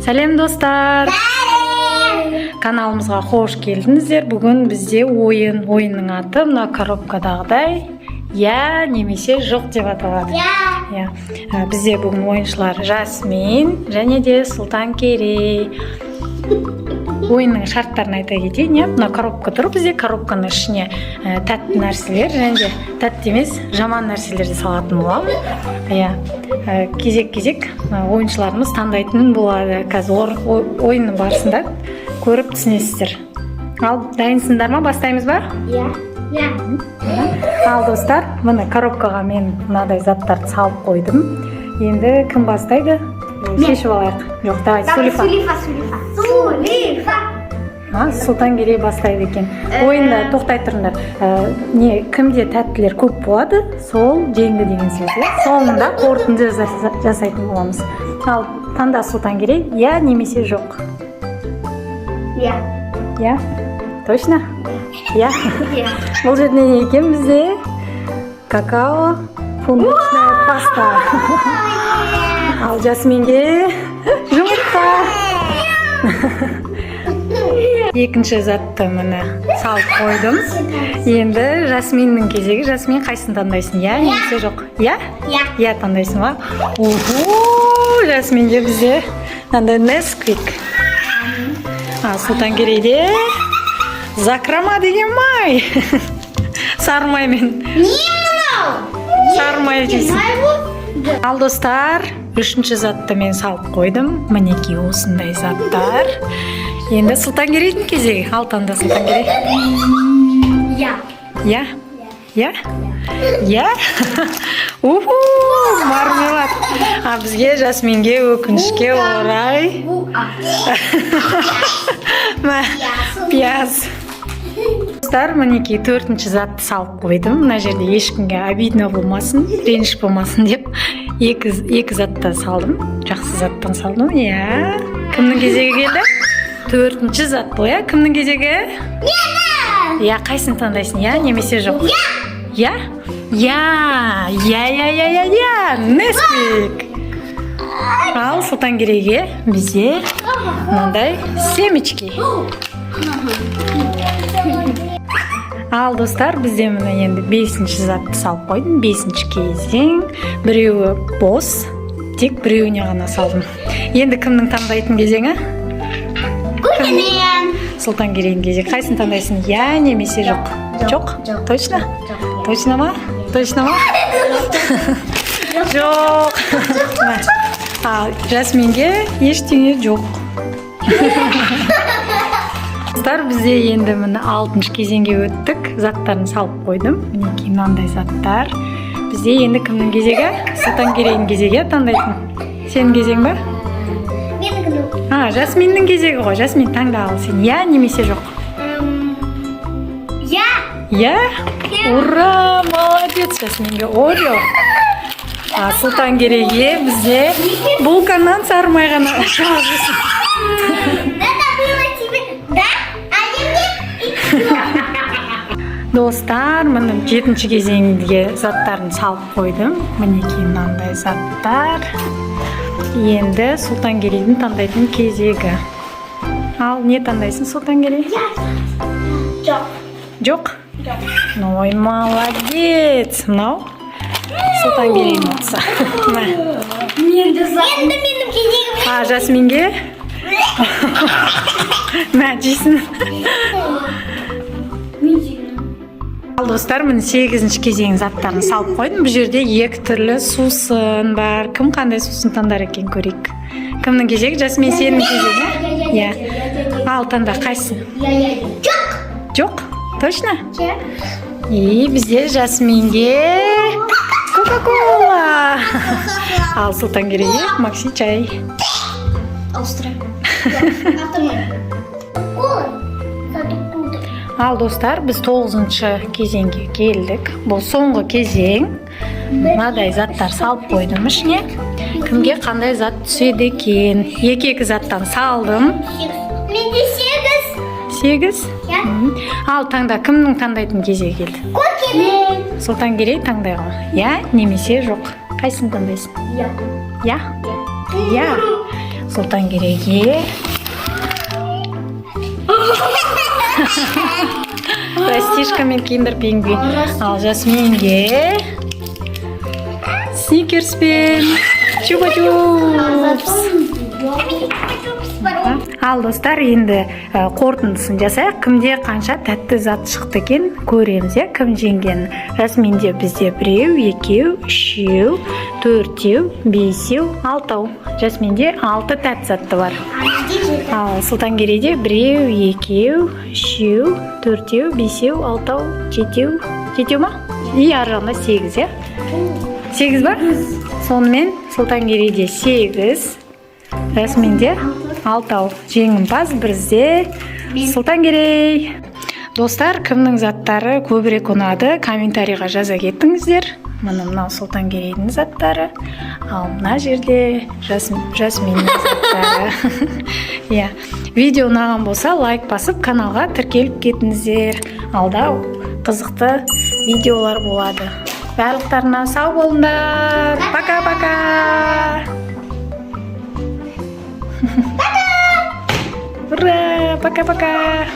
Сәлем, достар! Каналымызға қош келдіңіздер. Бүгін бізде ойын. Ойынның аты мына коробкадағыдай «Иә» немесе «Жоқ» деп аталады. Иә. Иә. Бізде бүгін ойыншылар Жасмин және де Сұлтан Керей. Ойынның шарттарын айта кетейін, иә. Мына коробка тұр бізде. Коробканың ішіне тәтті нәрселер және де тәтті емес, жаман нәрселерді салатын боламын, иә. Кезек кезек ойыншыларымыз таңдайтын болады. Қазір ойынның барысында көріп түсінесіздер. Ал, дайынсыңдар ма? Бастаймыз ба? Иә. Иә. Ал, достар, міне, коробкаға мен мынадай заттарды салып қойдым. Енді кім бастайды? Шешіп алайық. Жоқ, давайте, Сулифа. Сулифа, Сулифа. Сулифа. А, Сұлтан Керей бастайды екен ойында. Тоқтай тұрыңдар. Не, кімде тәттілер көп болады, сол жеңді деген сөз, иә. Соңында қорытынды жасайтын боламыз. Ал, таңда, Сұлтан Керей, иә немесе жоқ? Иә. Иә? Точно иә? Иә. Бұл жерде не екен? Бізде какао фундучная паста, ал Жасминге жұмыртқа. Екінші затты, міне, салып қойдым. Енді Жасминнің кезегі. Жасмин, қайсысын таңдайсың, иә немесе жоқ? Иә? Иә. Иә таңдайсың ба? Охо, Жасминге бізде мынандай Несквик, а Сұлтанкерейде Закрома деген май, сары маймен. Не мынау? Сары май жейсің. Май бұл? Ал, достар, үшінші затты мен салып қойдым. Мінекей, осындай заттар. Енді Сұлтанкерейдің кезегі. Ал, таңда, Сұлтанкерей. Иә. Иә, уху, мармелад! А бізге, Жасминге, өкінішке орай, Бұл а. мә, пияз. Достар, мінекей, төртінші затты салып қойдым. Мына жерде ешкімге обидно болмасын, реніш болмасын деп екі затты салдым, жақсы заттан салдым, иә. Кімнің кезегі келді? Төртінші зат бұл, иә. Кімнің кезегі? Иә, қайсысын таңдайсың, иә немесе жоқ? Иә, иә, иә, иә, иә, иә, иә, Несквик. Ал Сұлтанкерейге бізде мынандай семечки. Ал, достар, бізде, міне, енді бесінші затты салып қойдым. Бесінші кезең. Біреуі бос, тек біреуіне ғана салдым. Енді кімнің таңдайтын кезеңі? Мен. Сұлтанкерейдің кезегі. Қайсысын таңдайсың, иә немесе жоқ? Жоқ? Жоқ. Точно? Жоқ. Точно ма? Точно ма? Жоқ. Мә. Ал Жасминге ештеңе жоқ. Достар, бізде енді, міне, алтыншы кезеңге өттік. Заттарын салып қойдым. Мінекей, мынандай заттар бізде. Енді кімнің кезегі? Сұлтанкерейдің кезегі, иә, таңдайтын. Сенің кезең ба? Менікі. А, Жасминнің кезегі ғой. Жасмин, таңда. Ал сен, иә немесе жоқ? Иә. Иә? Ура, молодец! Жасминге Орео, а Сұлтанкерейге бізде булканан сары май ғана. Надо было тебе, да? А не мне? Достар, міне, жетінші кезеңге заттарын салып қойдым. Мінекей, мынандай заттар. Енді Сұлтанкерейдің таңдайтын кезегі. Ал, не таңдайсың, Сұлтанкерей? Жоқ. Жоқ? Жоқ. Ой, молодец! Мынау Сұлтанкерейдің ұтысы. Мә. Енді менің кезегім. А Жасминге, мә, жейсің. Мен жеймін. Ал, достар, міне, сегізінші кезең заттарын салып қойдым. Бұл жерде екі түрлі сусын бар. Кім қандай сусын таңдар екен, көрейік. Кімнің кезегі? Жасмин, сенің кезегің, иә? Ал, таңда, қайсысын? Иә, иә. Жоқ. Жоқ? Точно? Жоқ. И бізде Жасминге Кока Кола, ал Сұлтанкерейге Макси чай. Ауыстырамын. Ой, сатып. Ал, достар, біз тоғызыншы кезеңге келдік. Бұл соңғы кезең. Мынадай заттар салып қойдым ішіне. Кімге қандай зат түседі екен? Екі екі заттан салдым. Менде сегіз. Сегіз? Иә. Ал, таңда, кімнің таңдайтын кезегі келді? Көке. Мен. Сұлтанкерей таңдай ғой. Иә немесе жоқ, қайсысын таңдайсың? Иә. Иә, иә. Сұлтангерейге Растишка мен Киндер Пингви, ал Жасминге Сникерс пен Чупа Чупс. Ал, достар, енді қорытындысын жасайық. Кімде қанша тәтті зат шықты екен, көреміз, иә, кім жеңгенін. Жасминде бізде біреу, екеу, үшеу, төртеу, бесеу, алтау. Жасминде алты тәтті затты бар. Ал Сұлтангерейде біреу, екеу, үшеу, төртеу, бесеу, алтау, жетеу. Жетеу ма? И ар жағында сегіз, иә, сегіз ба? Сонымен, Сұлтангерейде сегіз, Жасминде алтау. Жеңімпаз бізде Сұлтангерей. Достар, кімнің заттары көбірек ұнады, комментарийға жаза кетіңіздер. Міне, мынау Сұлтангерейдің заттары, ал мына жерде Жасминнің заттары, иә. Видео ұнаған болса, лайк басып, каналға тіркеліп кетіңіздер. Алда қызықты видеолар болады. Барлықтарына сау болыңдар! Пока пока ура! Пока пока.